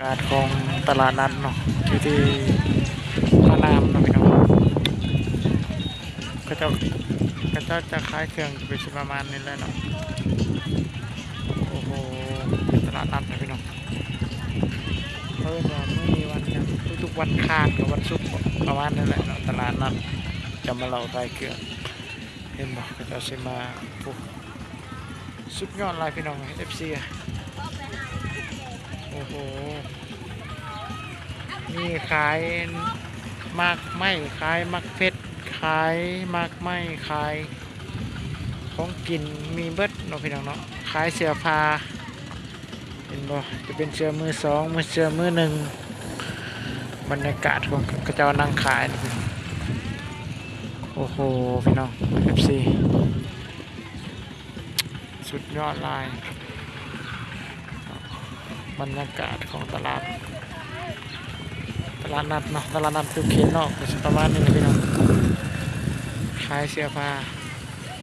ກາດຂອງຕະຫຼາດນັດເນາະ ຢູ່ທີ່ທ່ານ້ຳເນາະພີ່ນ້ອງ. ເຂົາເຈົ້າ ເຂົາເຈົ້າຈະຂາຍເຄື່ອງເປັນຊິປະມານນີ້ແຫຼະເນາະ. ໂອ້ໂຫ ຕະຫຼາດນັດນະພີ່ນ້ອງ. ເອີ້ນວ່າມື້ນີ້ວັນຫຍັງ? ທຸກໆວັນຄານກັບວັນສຸກ ປະມານນີ້ແຫຼະເນາະ ຕະຫຼາດນັດຈະມາເລົ່າຂາຍເຄື່ອງ. ເຫັນບໍ່ ເຂົາເຈົ້າຊິມາ ໂອ້ ສຸດຍອດຫຼາຍພີ່ນ້ອງ ເອັຟຊີ. ໂອ້ໂຫ ມີຂາຍໝາກໄມ້ ຂາຍໝາກເຜັດ ຂາຍໝາກໄມ້ ຂາຍຂອງກິນ ມີເບິດເນາະພີ່ນ້ອງເນາະ. ຂາຍເສື້ອຜ້າ ເຫັນບໍ່ ຈະເປັນເສື້ອມືສອງ ມື ເສື້ອມືໜຶ່ງ. ບັນຍາກາດຂອງເຂົາເຈົ້ານັ່ງຂາຍ ໂອ້ໂຫ ພີ່ນ້ອງ ເອັຟຊີ ສຸດຍອດຫຼາຍ. ບັນຍາກາດຂອງຕະຫຼາດ ຕະຫຼາດນັດເນາະ ຕະຫຼາດນັດຢູ່ເຂດນອກ ກໍຊິປະມານນີ້ແຫຼະພີ່ນ້ອງ. ຂາຍເສື້ອຜ້າ